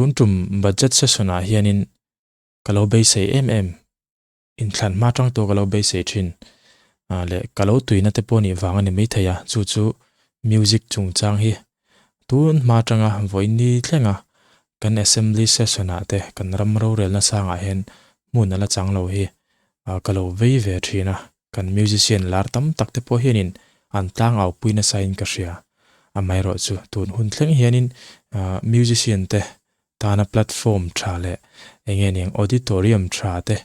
Tun tum budget session ah hianin ka lo beisei em em, inthlan hma tang tawh ka lo beisei thin leh ka lo tuina te pawh nih vang a ni maithei a, chu chu music chungchang hi tun hma tanga vawiin ni thlenga kan assembly session ah te kan ram rorelna sangah hian hmun a la chang lo hi ka lo vei ve thin a. Kan musician lar tam tak te pawh hianin an tlangau pui nasa in ka hria. Amaherawhchu tun hun thleng hianin musician te tana platform tha leh eng nge niang auditorium tha te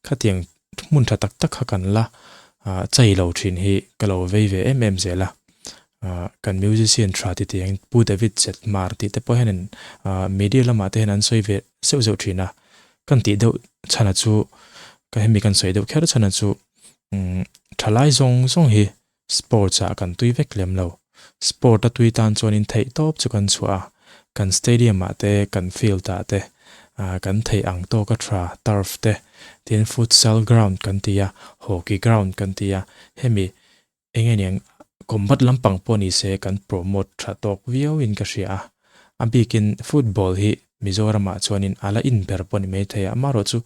khatiang hmun tha tak tak kha kan la chei lo thin hi ka lo vei ve em em zel a. Kan musician tha ti tiang Pu David Zetmar tih te pawh hianin media lamah te hian an sawi ve zeuh zeuh thin a. Kan tih deuh chhana chu ka hemi kan sawi deuh kher chhana chu umm thalai zawng zawng hi sports ah kan tui vek lem lo. Sport a tui tan chuanin theih tawp chu kan chhuah a, kan stadium ah te kan field ah te ah kan theih ang tawk a tha turf te tin futsal ground kan ti a, hockey ground kan ti a, hemi Eng nge niang, combat lampang pawh ni se kan promote tha tawk viau in ka hria a. A bikin football hi Mizoramah chuanin a la in ber pawh ni mai thei a, amaherawh chu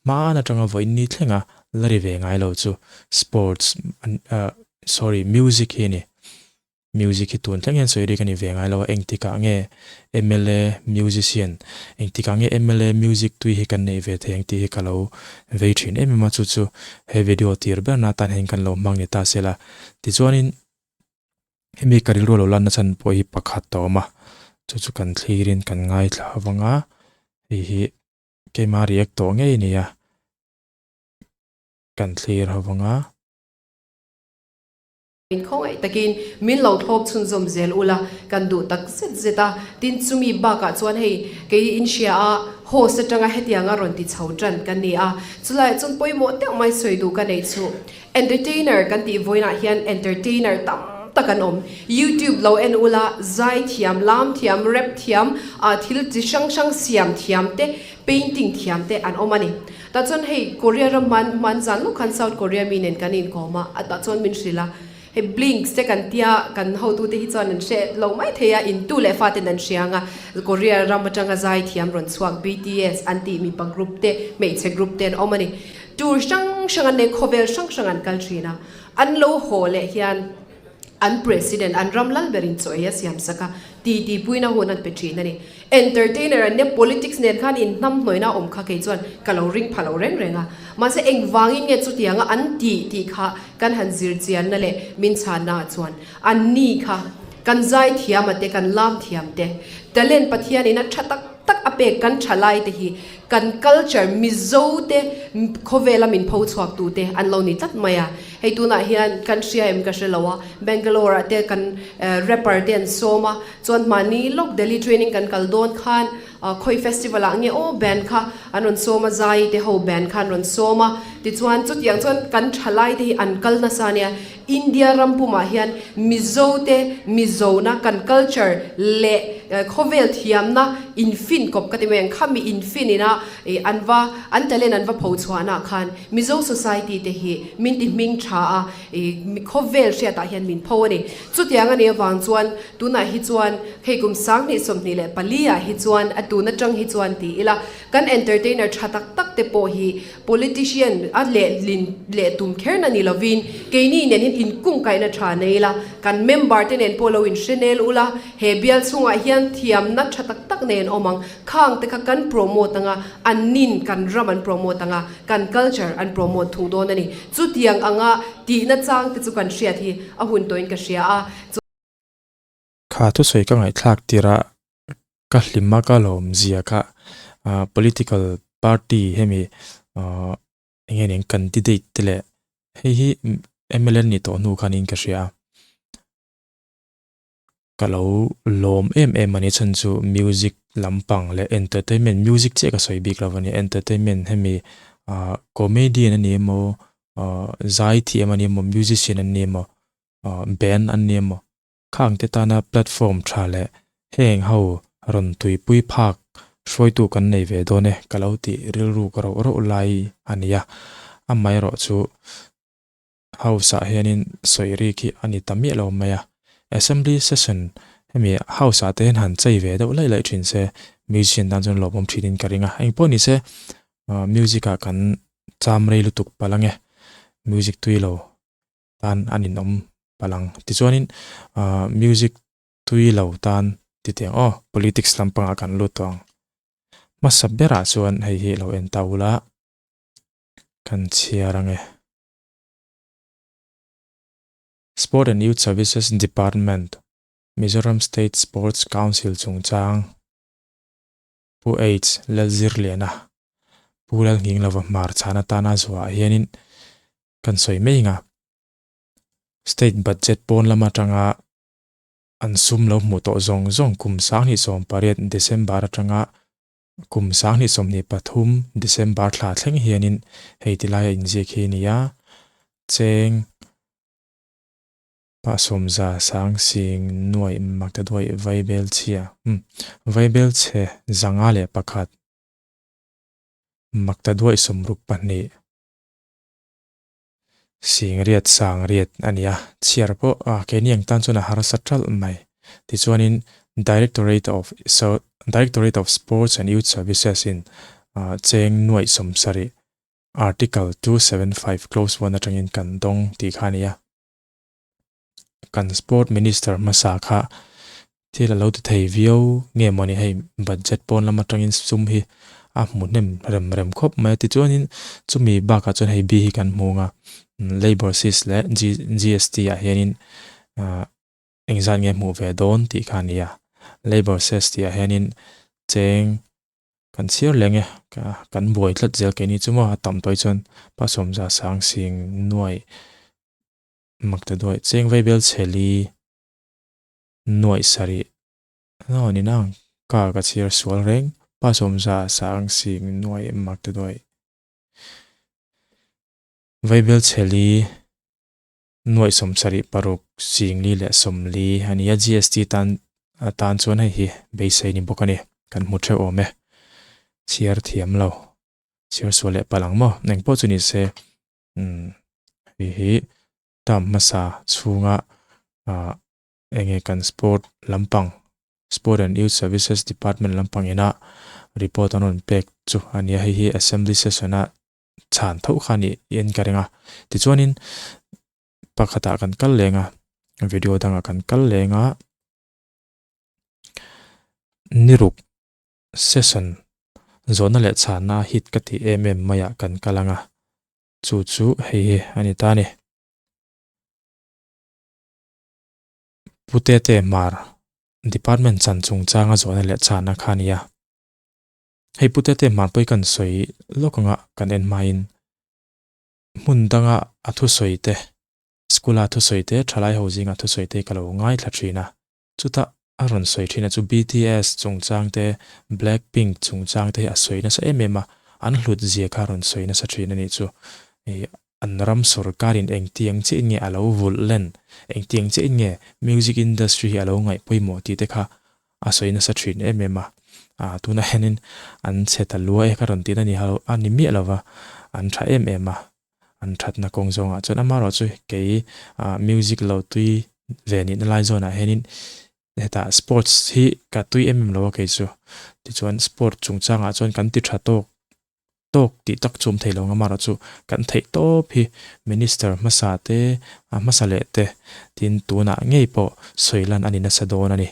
hmaan atanga vawiin ni thlenga la ri ve ngai lo chu sports sorry music hi a ni. Music hi tun thleng hian sawi rik a ni ve ngai lo a, engtikah nge mla musician, engtikah nge mla music tui hi kan neih ve thei ang tih hi ka lo vei thin em em a, chu chu he video tir berna atan hian kan lo hmang ni ta sela. Tichuanin hemi ka rilru lo lanna chhan pawh hi pakhat a awm a, chu chu kan thlirin kan ngaithla avang a, hei hi keimah react tawh ngei a ni a, kan thlir avang a. Min khawngaih takin min lo thlawp chhunzawm zel ula kan duh tak zet zet a, tin chumi bakah chuan hei kei in hria a host atanga hetianga rawn ti chho tan kan ni a, chulaiah chuan pawimawh deuh mai sawi duh ka neih chu entertainer kan tih vawiinah hian entertainer tam tak an awm, youtube lo en ula zai thiam, lam thiam, rap thiam, ah thil chi hrang hrang siam thiam te, painting thiam te an awm a ni. Tah chuan hei Korea ram hman hman zan lawk khan South Korea mi nen kan inkawm a, a tah chuan min hrilh a, hei Blinks te kan tia kan hotu te hi chuan an hre lo mai thei a, in tu leh fa ten an hria ang a, Korea ram atanga zai thiam rawn chhuak BTS an tih mipa group te hmeichhe group te an awm a ni. Tour hrang hrang an nei khawvel hrang hrang an kal thin a, an lo haw leh hian an president an ram lal berin chaw ei a siam sak a, ti ti puina hun an pe thin a ni. Entertainer an nia, politics nen khan in hnam hnawihna a awm kha kei chuan ka lo ring pha lo reng reng a. Mahse engvangin nge chutianga an tih tih kha kan han zir chianna leh min chhanna ah chuan an ni kha kan zai thiam a te, kan lam thiam te, talent Pathian in a tha tak tak a pek kan tha lai te hi kan culture Mizo te khawvela min pho chhuak tu te an lo ni tlat mai a. Hei tunah hian kan hria em ka hre lo a, Bangalore ah te kan rapper te an sawm a, Chuan mahni lawk Delhi training kan kal dawn khan khawi festival ah nge aw band kha an rawn sawm a, zai te ho band kha an rawn sawm a, tichuan chutiang chuan kan thalai te hi an kal nasa ania, India ram pumah hian Mizo te Mizona kan culture leh khawvel thiamna infin kawp ka ti mai ang, khami infin ina an va an talent an va pho chhuahna ah khan Mizo society te hi min ti hming tha a, khawvel hriatah hian min pho a ni. Chutiang a nih avang chuan tunah hi chuan hei kum 2024 ah hi chuan a tun atang hi chuan ti ila kan entertainer tha tak tak te pawh hi politician a lehlin leh tum kher na ni lovin keini nen hian inkungkaihna tha nei ila kan member te nen pawh lo inhre nel ula he bial chhungah hian thiamna tha tak tak nen awm ang khang te kha kan promote anga an nin kan ram an promote anga kan culture an promote thung dawn a ni. Chutiang anga tihna chang te chu kan hriat hi a hun tawhin ka hria a. Kha thusawi ka ngaihthlak tirh a ka hlim a ka lawm zia kha political party hemi eng nge nen candidate te leh hei hi mla ni tawh hnu khanin ka hria a. Ka lo lawm em em a ni chhan chu music lampang leh entertainment music chiah ka sawi bik lo a ni entertainment hemi ah comedian a ni emaw ah zai thiam a ni emaw musician an ni emaw ah band an ni emaw khang te tana platform tha leh heng ho rawn tuipui phak hruaitu kan nei ve dawn e ka lo tih rilru ka roh roh lai a ni a amaherawhchu. House ah hianin sawi rik hi a ni ta miah lo mai a, Assembly session hemi House ah te hian han chei ve deuh laih laih thin se, musician tan chuan lawmawm thinin ka ring a. Engpawh ni se music ah kan cham rei lutuk palh ange music tui lo tan a ninawm palh ang. Tichuanin music tui lo tan ti teh ang aw politics lampangah kan lut tawh ang. Hmasa berah chuan hei hi lo en ta ula kan chhiar ange. Sport and Youth Services Department, Mizoram State Sports Council chungchang Pu H Lalzirliana, Pu Lalnghinglova hmar chhan atana zuah hianin kan sawi mai nga. State budget pawn lam atanga an sum lo hmuh tawh zawng zawng kum 2018 December atanga kum 2023 December thla thleng hianin hei tilaia inziak hi a ni a, cheng Pah sawmza sang sing nuaih makta duaih vaibel chhia umm vaibel chhe 501 makta duaih 62 sing riat sang riat a ni a, chhiar pawh a keini ang tan chuan a harsa ṭalh mai. Tichuanin Directorate of Directorate of Sports and Youth Services in cheng nuaih 70 Article 275 clause 1 atangin kan dawng tih kha a ni a. Kan Sport Minister hmasa kha thil a lo ti thei viau nge mawni hei budget pawn lam atangin sum hi a hmu hnem rem rem khawp mai a tichuanin chumi bakah chuan hei B hi kan hmu ang a Labour Sis leh GST ah hianin ah engzat nge hmuh ve dawn tih kha a ni a Labour Cess tih ah hianin cheng kan chhiar leng e kan buai tlat zel keini chu maw a tam tawih chuan pa sawmza sang sing nuai Makta duaih cheng vaibel chheli nuaih sarih no ni nang ka ka chhiar sual reng pa sawmza sang sing nuaih makta duaih vaibel chheli nuaih 76 singli leh 40 a ni a GST tan atan chuan hei hi beisei ni bawk a ni kan hmu theuh awm e chhiar thiam lo chhiar sual leh palh ang maw engpawh chu ni se. Umm hei hi term hmasa chhunga ah enge kan sport lampang sport and youth services department lampang ina report an rawn pek chu a nia hei hi assembly session a chhan tho kha a nih in ka ring a tichuanin pakhatah kan kal leng a video dangah kan kal leng a niruk session zawhna leh chhanna hit ka tih em em maiah kan kal ang a, chu chu hei hi a ni ta a ni. Pu Tete Hmar Department chan chungchanga zawhna leh chhanna kha a ni a. Hei Pu Tete Hmar pawh hi kan sawi lawk anga kan en hmain hmun danga a thusawi te, school a thusawi te, thalai ho zinga thusawi te ka lo ngaithla thin a. Chutah a rawn sawi thin a chu BTS chungchang te, Blackpink chungchang te hi a sawi nasa em em a, an hlut zia kha a rawn sawi nasa thin a nih chu. Ih an ram sorkarin engtiang chiah in nge a lo vulh len, engtiang chiah in nge music industry hi a lo ngaih pawimawh tih te kha a sawi nasa thin em em a. Ah tunah hianin an chhe ta lua e ka rawn tihna ni halo a ni miah lova, an tha em em a. An thatna kawng zawngah chuan amaherawhchu kei ah music lo tui ve nihna lai zawnah hianin hetah sports hi ka tui em em lo a kei chu tichuan sport chungchangah chuan kan ti tha tawk tawk tih tak chu awm thei lo ang amaherawhchu kan theih tawp hi minister hmasa te a hmasa leh te tin tunah ngei pawh sawi lan a ni nasa dawn a ni.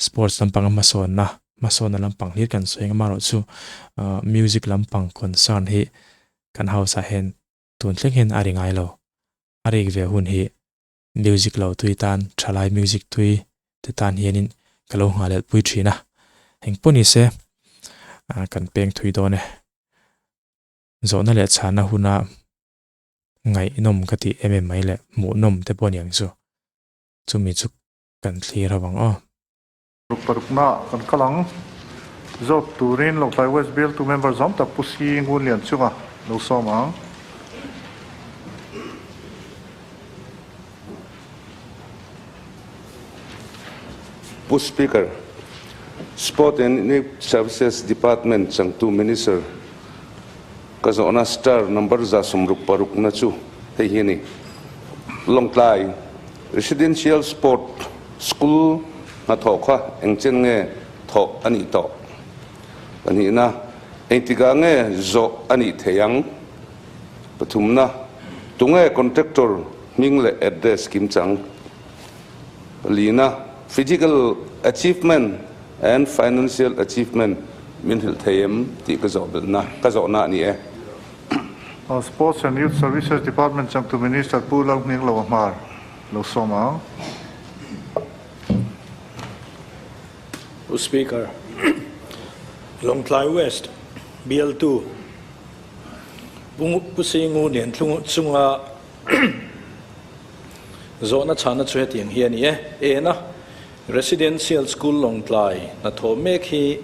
Sports lampanga hmasawnna, hmasawnna lampang hlir kan sawi ang amaherawhchu music lampang concern hi kan house ah hian tun thleng hian a ri ngai lo. A rik ve hun hi music lo tui tan, thalai music tui te tan hianin ka lo nghalelh pui thin a. Engpawh ni se kan peng thui dawn e. Zawhna leh chhanna huna ngaihnawm ka tih em em mai leh hmuhnawm te pawh a ni ang chu. Chumi chu Kan thlir ho ang aw. Ruk parukna kan kal ang. Zawt turin Lawngtlai West Bialtu member zawm tak Pu Si Ngunlian chunga lo sawm ang. Pu Speaker, Sport and Youth Services Department changtu Minister ka zawhna star number 66 na chu hei hi a ni. Lawngtlai Residential Sport School hnathawh kha engchen nge thawh a nih tawh? Pahnihna, Engtikah nge zawh a nih theih ang? Pathumna, Tunge contractor hming leh address kimchang? Palina, Physical achievement and financial achievement min hrilh thei em tih ka zawh belhna ka zawhna a ni e. Sports and Youth Services Department changtu Minister Pu Lalhminglo Ahmar lo sawm ang. Pu Speaker, Lawngtlai West bialtu Pu Singu nen chunga Zawhna chhana chu hetiang hi a ni e. Ena Residential School Lawngtlai hnathawh mek hi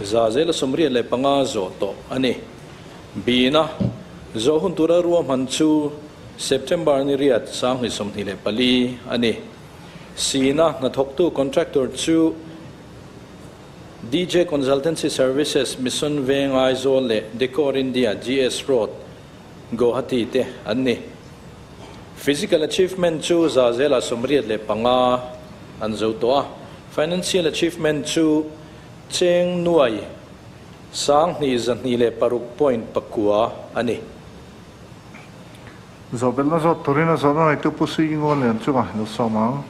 195 zawh tawh a ni. Bina zawh hun tura ruahman chu September ni riat 2024 a ni. Sina hnathawktu contractor chu DJ Consultancy Services Mission Veng Aizawl leh Decor India GS Road Guwahati te an ni. Physical achievement chu 85% an zo tawh a, financial achievement chu cheng nuai 2206.9 a ni. Zawhbelhna zawt turin a zawhna neitu Pu Sui Ingawn Lian chungah lo sawm ang.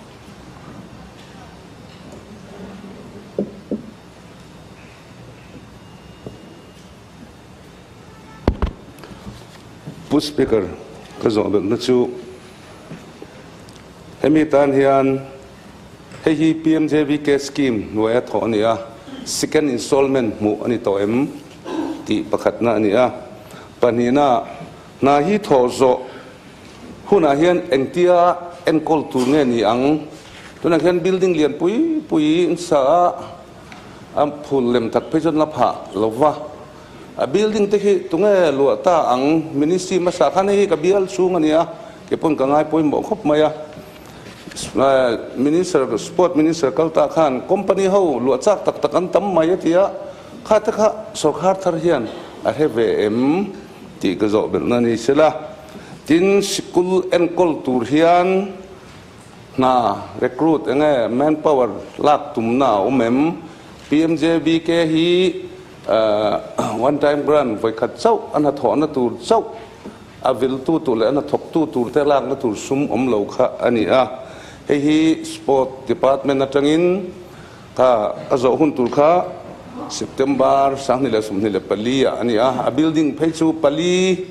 Pu Speaker, ka zawh belhna chu hemi tan hian hei hi PMJVK scheme hnuaia thawh a ni a, second installment hmuh a ni tawh em tih pakhatna a ni a. Pahnihna, hna hi thawh zawh hunah hian engtia enkawl tur nge ni ang? Tunah hian building lian pui pui in sa a, a phul lem tak phei chuan la phah lo va. A building te khi tunge luah ta ang? Ministry hmasa khan hei hi ka bial chhung a nia, kei pawn ka ngai pawimawh khawp mai a. Minister, Sport Minister kal ta khan company ho luah chak tak tak an tam mai a ti a, kha te kha sawrkhar thar hian a hre ve em tih ka zawh belhna ni sela. Tin, sikul enkawl tur hian hna recruit enge manpower lak tumna a awm em? PMJBK hi One time grant vawikhat chauh a hnathawhna tur chauh a viltu tur leh a hnathawktu tur te lakna tur sum awm lo kha a ni a. Hei hi Sport Department atangin kha a zawh hun tur kha September 2024 ah a ni a. A building phei chu pali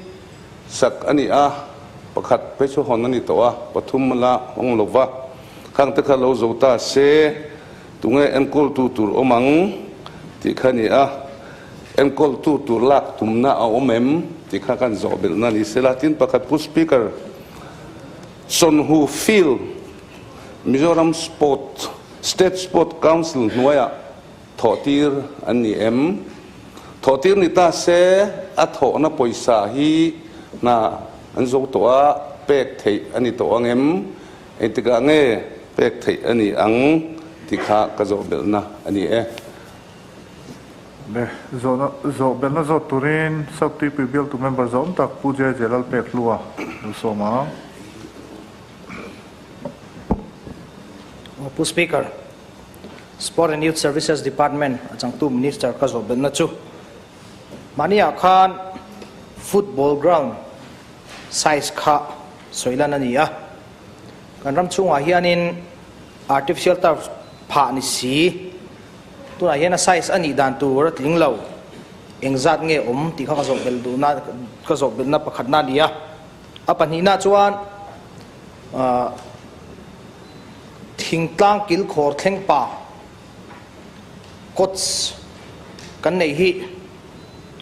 sak a ni a, pakhat phei chu hawn a ni tawh a, pathum a la hawng lo va. Khang te kha lo zo ta se. Tunge enkawltu tur awm ang tih kha a ni a, enkawltu tur lak tumna a awm em tih kha kan zawh belhna a ni sela. Tin, pakhat Pu Speaker, Chawnhu Field, Mizoram Sport, State Sport Council hnuaiah thawhtir an ni em? Thawhtir ni ta se, a thawhna pawisa hi hna an zo tawh a, pek theih a ni tawh ang em? Engtikah nge pek theih a ni ang tih kha ka zawh belhna a ni e. Le, zawhna, zawh belhna zawt turin South Tuipui bialtu member zawm tak Pu JJ Lalpekhlua lo sawm ang. Pu Speaker, Sport and Youth Services Department a changtu Minister ka zawh belhna chu mahniah khan football ground size kha sawi lan a ni a. Kan ram chhungah hianin artificial turf phah ni si, tunah hian a size a nih dan tur a tling lo, engzat nge awm tih kha ka zawh belh duhna, ka zawh belhna pakhatna a ni a. A pahnihna chuan ahh thingtlang kilkhawr thleng pa coach kan neih hi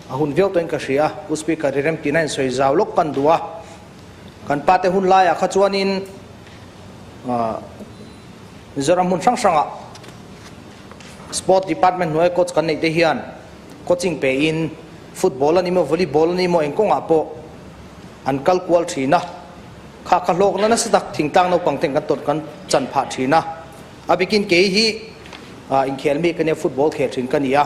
a hun viau tawhin ka hria a, Pu Speaker i remtihna in sawi zau lawk kan duh a, kan pate hun laiah kha chuanin Mizoram hmun hrang hrangah Sport Department hnuaia coach kan neih te hian coaching pein football a ni maw, volleyball a ni maw eng kawngah pawh an kal kual thin a, kha kha hlawkna nasa tak thingtlang naupang ten kan tawrh kan chan phah thin a. A bikin kei hi inkhel mi ka nia, football khel thin ka ni a.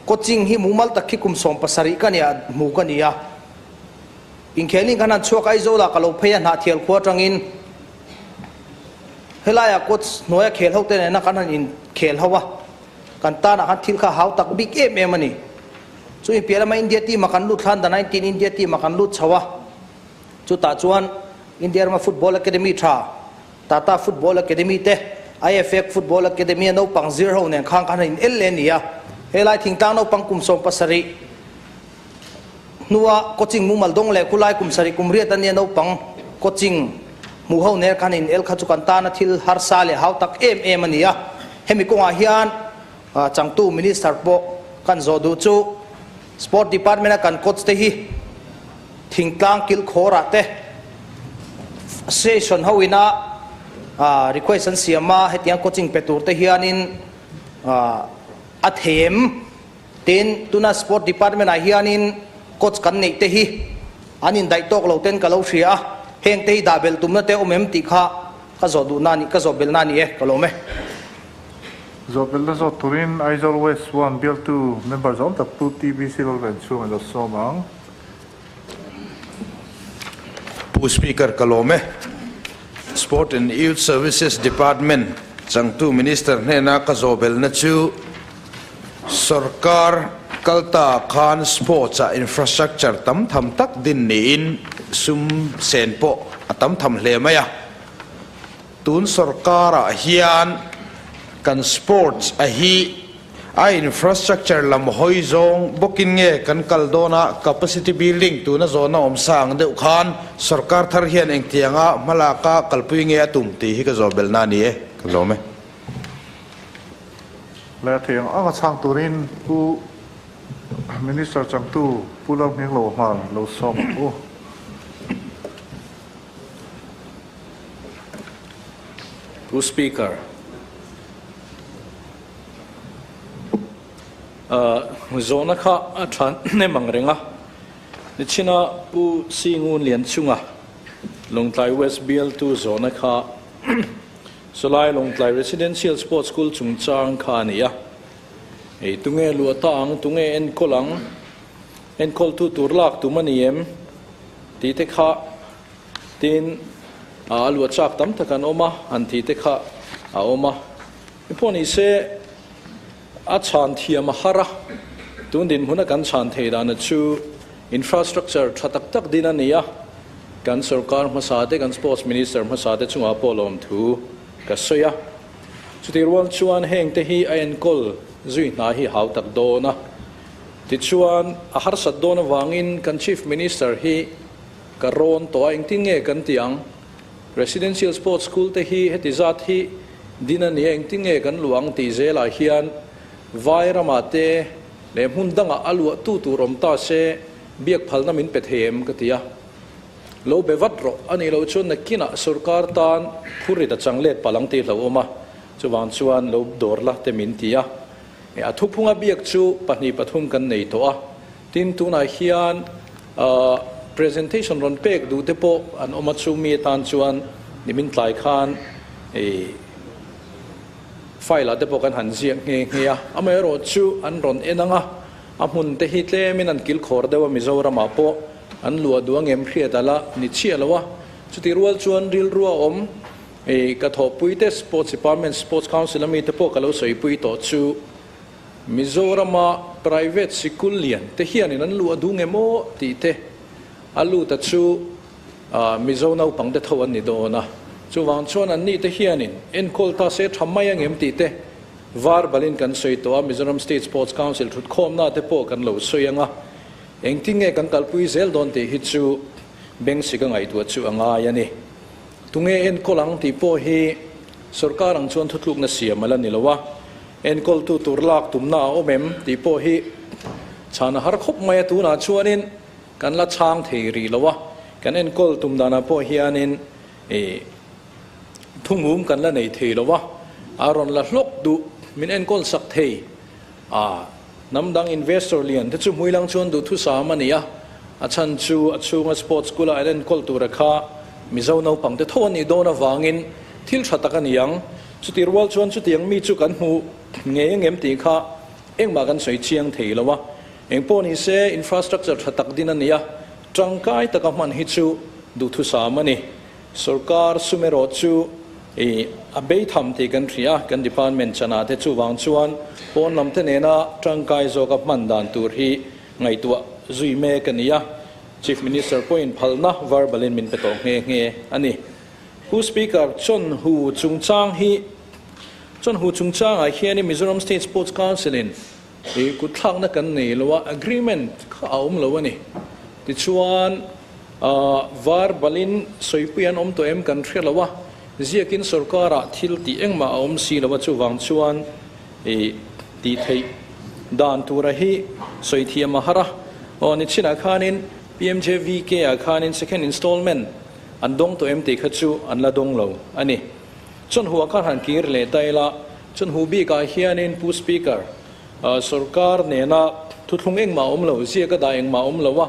Coaching hi mumal tak khi kum 17 ka nia hmu ka ni a. Inkhelin khan han chhuak Aizawl ah ka lo phei a Hnahthial khua atangin helaiah coach hnuaia khel ho te nena kan han inkhel ho a. Kan tanah khan thil kha hau tak bik em em a ni. Chumi piah lama India team ah kan lut thla under 19 India team ah kan lut chho a, chutah chuan India rama football academy tha Tata Football Academy te IFAC Football Academy a naupang zir ho nen khang khan a in el leh a ni a. Helai thingtlang naupang kum 17 hnua coaching mumal dawng leh khulai kum sarih kum riat a nia naupang coaching hmuh ho nen khan in el kha chu kan tana thil harsa leh hau tak em em a ni a. Hemi kawngah hian changtu Minister pawh kan zawh duh chu Sport Department a kan coach te hi thingtlang kilkhawrah te session ho ina request an siam a, hetiang coaching pe tur te hianin a them. Tin, tuna Sport Department ah hianin coach kan neih te hi an indaih tawk lo ten ka lo hria a, heng te hi dah belh tumna te awm em tih kha ka zawh duhna a ni, ka zawh belhna a ni e, ka lawm e. Zawh belhna zawt turin Aizawl West 1 bialtu member zawm tak Pu TBC Lalvenchhunga lo sawm ang. Pu Speaker ka lawm e. Sport and Youth Services Department changtu Minister hnena ka zawhbelna chu Sorkar kalta khan sports ah infrastructure tam tham tak din niin sum sen pawh a tam tham hle mai a. Tun sorkarah hian kan sports a hi A infrastructure lam hawi zawng bawkin nge kan kal dawn a, capacity building tuna zawhna awm sa ang deuh khan sorkar thar hian engtianga hmalaka kalpui nge a tum tih hi ka zawh belhna a ni e, ka lawm e. Leh thei ang anga chhang turin Pu Minister changtu Pu Lalhminglo Hmar lo sawm ang u. Pu Speaker. Zawhna kha a tha hnem ang reng a, nichina Pu Singun Lianchunga Lawngtlai West bialtu zawhna kha Sawlai Lawngtlai Residential Sports School chungchang kha a ni a. Hei tunge luah ta ang, tunge enkawl ang, enkawltu tur lak tum a ni em tih te kha tin a luah chak tam tak an awm a, an tih te kha a awm a. Pawh ni se a chhan thiam a har a, tun dinhmuna kan chhan thei dana chu infrastructure tha tak tak din a ni a, kan sorkar hmasa te, kan sports minister hmasa te chungah pawh lawmthu ka sawi a. Chutih rual chuan heng te hi a enkawl zui hna hi hau tak dawn a, tichuan a harsat dawn avangin kan chief minister hi ka rawn tawh a, engtin nge kan tih ang? Residential Sports School te hi heti zat hi din a nia engtin nge kan luah ang tih zelah hian vai ramah te leh hmun dangah a luah tu tur awm ta se biak phalna min pe thei em ka ti a. Lo be vat rawh a nih loh chuan nakinah sorkar tan phurrit a chang let palh ang tih hlauhawm a, chuvang chuan lo dawr la te min ti a. A thuphunga biak chu pahnih pathum kan nei tawh a. Tin, tunah hian presentation rawn pek duh te pawh an awm a, chu mi atan chuan nimin tlai khan file ah te pawh kan han ziak nghe nghe a, amaherawh chu an rawn en ang a, a hmun te hi tlemin an kilkhawr deuh a, Mizoramah pawh an luah duh ang em hriat a la ni chiah lo a, chutih rual chuan rilru a awm ka thawhpui te Sports Department, Sports Council ami te pawh ka lo sawipui tawh chu. Mizorama private sikul lian te hianin an luh a duh nge maw tih te a lut a chu Mizo naupang te tho an ni dawn a, chuvang chuan an ni te hianin enkawl ta se tha mai angem tih te var balin kan sawi tawh a, Mizoram State Sports Council thutkhawmna te pawh kan lo sawi ang a, engtin nge kan kalpui zel dawn tih hi chu beng sik a ngaihtuah chu a ngai a ni. Tunge enkawl ang tih pawh hi sorkar ang chuan thutlukna siam a la ni lo a. Enkawltu tur lak tumna a awm em tih pawh hi chhan a har khawp mai a, tunah chuanin kan la chhang thei rih lo a, kan enkawl tum danah pawh hianin ih thungum kan la nei thei lo a, a rawn la hlawk duh min enkawl sak thei a, hnam dang investor lian te chu hmuilang chuan duhthusam a ni a, a chhan chu a chhunga sports school a an enkawl tura kha Mizo naupang te tho a nih dawn avangin thil tha tak a ni ang. Chuti rual chuan chutiang mi chu kan hmu ngei angem tih kha engmah kan sawi chiang thei lo a. Engpawh ni se infrastructure tha tak din a ni a, tangkai taka hman hi chu duhthusam a ni. Sorkar sum erawh chu i a bei tham tih kan hria a, kan department chanah te chuvang chuan pawn lam te nena tangkai zawka hman dan tur hi ngaihtuah zui mek a ni a, Chief Minister pawhin phalna verbalin min pe tawh nghe nghe a ni. Pu Speaker, Chawnhu chungchang hi Chawnhu chungchangah hianin Mizoram State Sports Council-in i kutthlakna kan nei lo a, agreement kha a awm lo a ni. Tichuan, verbalin sawipui an awm tawh em kan hre lo a, ziakin sorkarah thil tih engmah a awm si lo a, chuvang chuan i tih theih dan tura hi sawi thiam a har a. Aw, nichinah khanin PMJVK ah khanin second installment an dawng tawh em tih kha chu an la dawng lo a ni. Chawnhu ah khan han kir leh ta ila, chawnhu bikah hianin Pu Speaker, sorkar nena thuthlung engmah a awm lo, ziak a dah engmah a awm lo a,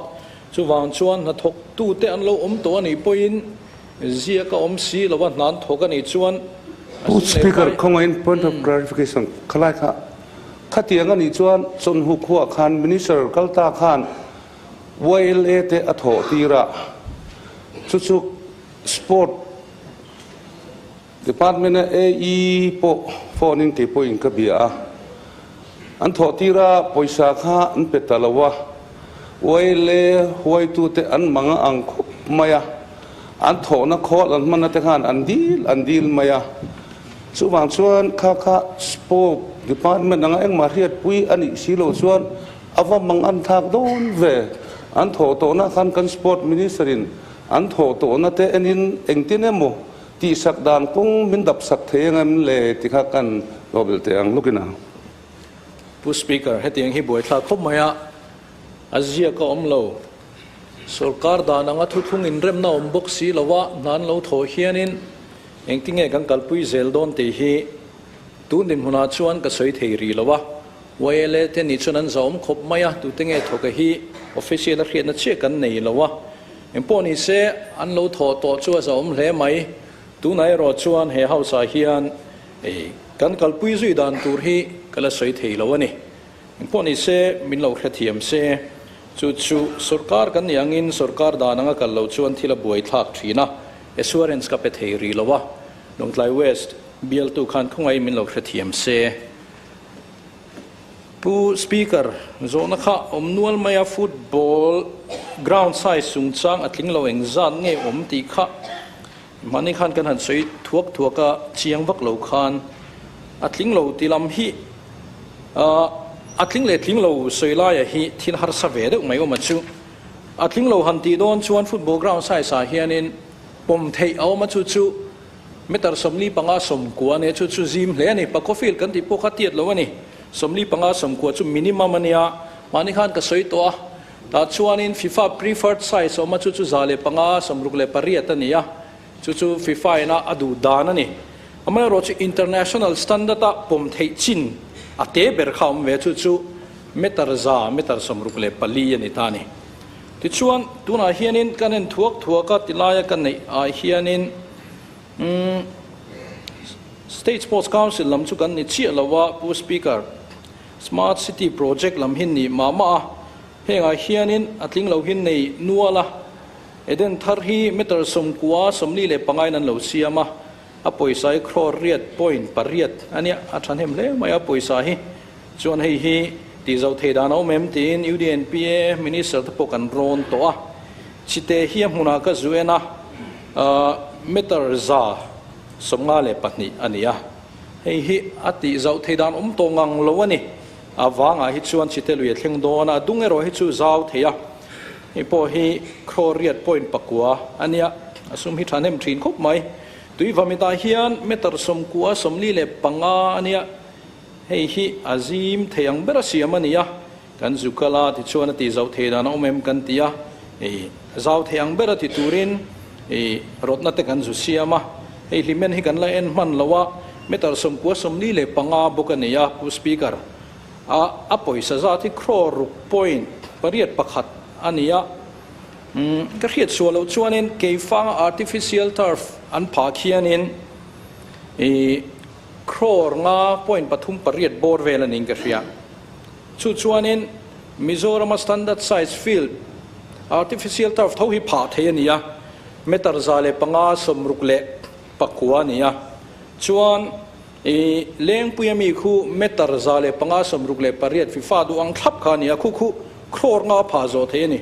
chuvang chuan hnathawktute an lo awm tawh a nih pawhin ziak a awm si lo a, hna an thawk a nih chuan a Pu sum leh Speaker, pai. khawngaihin point of clarification khalai kha khatiang a nih chuan chawnhu khuah khan Minister kalta khan YLA te a thawh tir a, chu chu Sport Department a AE pawh phone in kei pawhin ka bia a, an thawh tir a pawisa kha an pe ta lo a, YLA huaitute an mang a ang khawp mai a, an thawhna khawl an hmanna te khan an dil an dil mai a, chuvang chuan kha kha Sport Department anga engmah hriatpui a nih si loh chuan a va mang an thlak dawn ve, an thawh tawhna khan kan Sport Minister in An thawh tawhna te enin engtin emaw tihsak dan kawng min dap sak thei ang em le ti kha kan lo belh teh ang lawkin a. Pu Speaker, hetiang hi buaithlak khawp mai a, a ziak a awm lo. Sorkar dan anga thuthlung inremna awm bawk si lo a, hna an lo thawh hianin engtinge kan kalpui zel dawn tih hi tun dinhmunah chuan ka sawi thei rih lo a. YLA te nih chuan an zahawm khawp mai a, tute nge thawk a hi official a hriatna chiah kan nei lo a. Engpawh ni se, an lo thawh tawh chu a zahawm hle mai. Tunah erawh chuan he house ah hian kan kalpui zui dan tur hi ka la sawi thei lo a ni. Engpawh ni se, min lo hrethiam se, chu chu sorkar kan nih angin sorkar dan anga kal lo chuan thil a buai thlak thin a, assurance ka pe thei rih lo a. Lawngtlai West bialtu khan khawngaih min lo hrethiam se. Pu Speaker, zawhna kha awm nual mai a, football ground size chungchang a tling lo engzat nge awm tih kha mahni khan kan han sawi thuak thuak a, chiang vak lo khan a tling lo ti lam hi a tling leh tling lo sawi laia hi thil harsa ve deuh mai awm a chu. A tling lo han tih dawn chuan football ground size ah hianin pawm theih a awm a, chu chu Meter 45 90 a nia, chu chu zim hle a ni. Pakhaw field kan tih pawh kha tiat lo a ni. 45 90 chu minimum a nia, mahni khan ka sawi tawh a. Tah chuanin FIFA preferred size a awm a, chu chu 105 68 a ni a, chu chu FIFA ina a duh dan a ni. Amaherawh chu international standard a pawm theih chin a te ber kha a awm ve a, chu chu meter 100 meter 64 a ni ta a ni. Tichuan, tunah hianin kan en thuak thuak a, tilaia ka neih ah hianin umm State Sports Council lam chu kan ni chiah lo a, Pu Speaker, Smart City Project lam hi ni mah mah a, hengah hianin a tling lo hi nei nual a, Eden thar hi meter 90 45 in an lo siam a, a pawisa hi crore riat point pariat a nia, a thahnem hle mai a pawisa hi. Chuan hei hi tih zoh thei dan a awm em tiin UDNPA Minister te pawh kan rawn tawh a, chite hi a hmunah ka zu en a, meter 152 a ni a, hei hi a tih zoh thei dan awm tawh ngang lo a ni. A vangah hi chuan chite lui a thleng dawn a, a dung erawh hi chu zau thei a, hei pawh hi crore riat point pakua a nia, a sum hi thahnem thin khawp mai. Tuivamitah hian meter 90 45 a nia. Hei hi a zim thei ang ber a siam a ni a, kan zu kal a tichuan a tih zauh thei dan a awm em kan ti a, i zau thei ang ber a ti turin i rawtna te kan zu siam a, hei hlimen hi kan la en hman lo a, meter 90 45 bawk a ni a, Pu Speaker, a a pawisa zat hi crore ruk point pariat pakhat a ni a, umm ka hriat suah loh chuanin keifanga artificial turf an phah khianin i Crore nga point pathum pariat bawr vel a niin ka hria. Chu chuanin Mizorama standard size field artificial turf tho hi phah thei a ni a, meter 105 64 a ni a. Chuan i Lengpuia mi khu meter 105 68 FIFA duh ang thlap kha a ni a, khu khu Crore nga phah zawh thei a ni.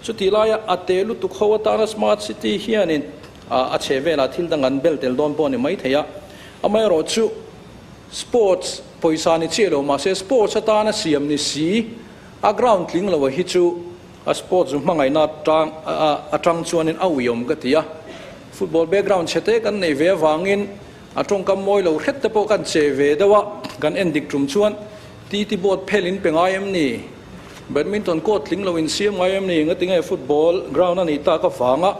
Chutih laia a te lutuk ho atana Smart City hianin a chhe velah thil dang an bel tel dawn pawh a ni mai thei a. Amaherawhchu Sports pawisa ni chiah lo mahse sports atana siam ni si a ground tling lo a hi chu a sports zu hmangaihna atang atang chuanin a uiawm ka ti a. Football background chhe te kan neih ve avangin a tawngkam mawi lo hret te pawh kan che ve deuh a, kan en dik tum chuan TT board phel in pe ngai em ni? Badminton court tling lo in siam ngai em ni? Ngatinge football ground a nih tak avanga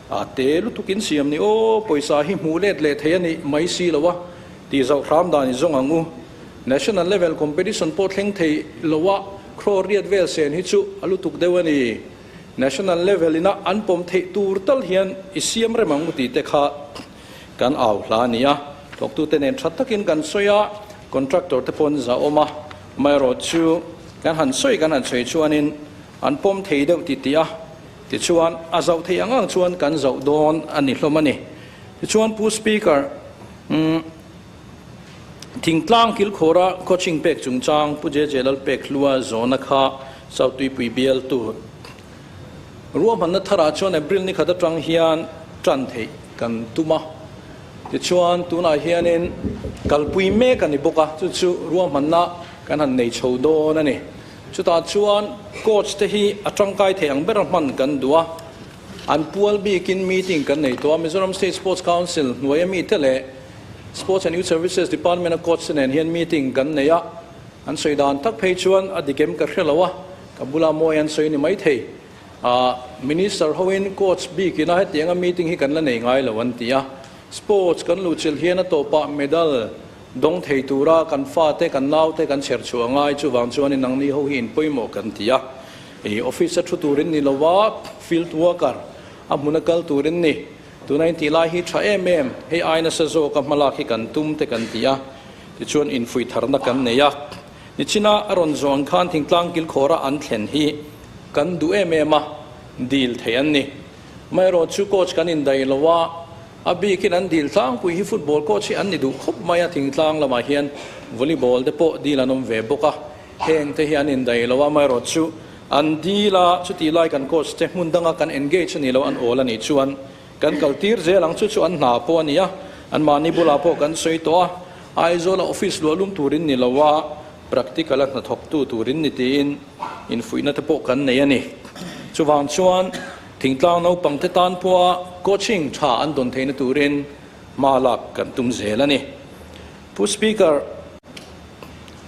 a te lutuk in siam ni aw, pawisa hi hmuh let leh thei a nih mai si lo a. Tih zoh hram dan i zawng ang u. National level competition pawh thleng thei lo a, crore riat vel sen hi chu a lutuk deuh a ni. National level ina an pawm theih tur tal hian i siam rem ang u tih te kha kan au hla a ni a. Thawktute nen tha takin kan sawi a, contractor te pawh an zah awm a, amaherawh chu kan han sawi kan han sawi chuanin an pawm thei deuh ti tih a, tichuan a zoh theih ang ang chuan kan zoh dawn a ni hlawm a ni. Tichuan Pu Speaker, umm thingtlang kilkhawra coaching pek chungchang Pu JJ Lalpekhlua zawhna kha South Tuipui bialtu ruahmanna tharah chuan April ni khat atang hian tan theih kan tum a. Tichuan tunah hianin kalpui mek a ni bawk a, chu chu ruahmanna kan han nei chho dawn a ni. Chutah chuan coach te hi a tangkai thei ang bera hman kan duh a. An pual bikin meeting kan nei tawh a, Mizoram State Sports Council hnuaia mite leh Sports and Youth Services Department-a coach te nen hian meeting kan nei a, an sawi dan tak phei chuan a dik em ka hre lo a, ka bula mawi an sawi ni maithei. Ah, Minister hoin coach bikina hetianga meeting hi kan la nei ngai lo an ti a, sports kan luhchilh hian a tawpah medal dawng thei tura kan fate, kan naute kan chher chhuah ngai, chuvang chuanin nangni ho hi inpawimawh kan ti a. I office a thu turin ni lo a, field worker a hmun a kal turin ni. Tuna in tih lai hi tha em em, hei ai nasa zawk a hmalak hi kan tum te kan ti a, tichuan infuih tharna kan nei a. Nichina a rawn zawh ang khan thingtlang kilkhawra an thlen hi kan duh em em a, dil thei an ni. Amaherawh chu coach kan indaih lo a, a bikin an dil tlangpui hi football coach hi an ni duh khawp mai a, thingtlang lamah hian volleyball te pawh dil an awm ve bawk a. Heng te hi an indaih lo a, amaherawh chu an dil a, chutih lai kan coach te hmun danga kan engage a nih loh an awl a nih chuan kan kal tir zel ang, chu chu an hna pawh a ni a, anmahni bulah pawh kan sawi tawh a, Aizawl a office luah lum turin ni lo a, practical a hnathawktu turin ni tiin infuihna te pawh kan nei a ni. Chuvang chuan thingtlang naupang te tan pawha coaching tha an dawn theihna turin hma lak kan tum zel a ni. Pu Speaker,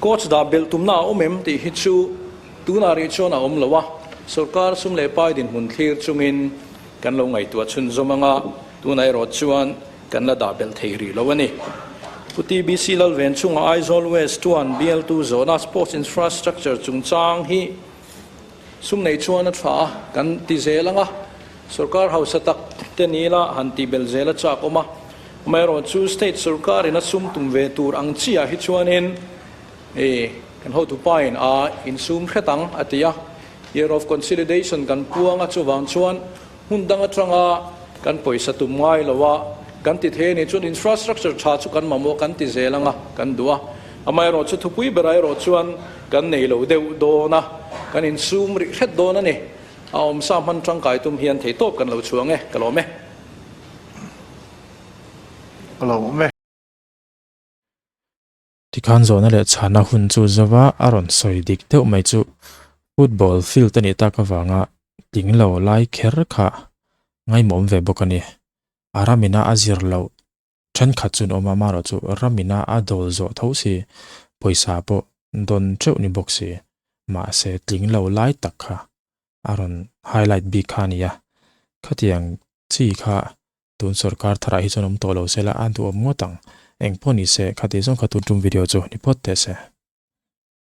Coach dah belh tumna a awm em tih hi chu tunah rih chuan a awm lo a, sorkar sum leh pai dinhmun thlir chungin kan lo ngaihtuah chhunzawm ang a, tunah erawh chuan kan la dah belh thei rih lo a ni. Pu TBC Lalven chunga Aizawl West chuan bialtu zawhna Sports Infrastructure chungchang hi sum nei chuan a tha a, kan ti zel ang a, sorkar hausa tak te ni ila han tih belh zel a chak awm a. Amaherawh chu state sorkarin a sum tum ve tur ang chiah hi chuanin i kan hotu pain a insum hret ang a ti a, Year of Consolidation kan puang a, chuvang chuan hmun dang atanga kan pawisa tum ngai lo a kan ti thei a nih chuan infrastructure tha chu kan mamawh kan ti zel ang a, kan duh a. Amaherawh chu thupui berah erawh chuan kan nei lo deuh dawn a, kan insum rih hret dawn a ni. A awmsa hman tangkai tum hian theihtawp kan lo chhuang e, ka lawm e. Ka lo awm e. Tikhan zawhna leh chhana hun chu zova a rawn sawi dik deuh mai chu football field a nih tak avanga tling lo lai kher kha ngaimawm ve bawk a ni. A ramina a zir loh thenkhat chu an awm a, amaherawh chu ramina a dawl zawh tho si, pawisa pawh dawn teuh ni bawk si, mahse tling lo lai tak kha a rawn highlight bik kha a ni a, khatiang chi kha tun sorkar tharah hi chuan awm tawh lo se la a duhawm ngawt ang. Engpawh ni se, khati zawng kha tun tum video chu ni phawt teh se.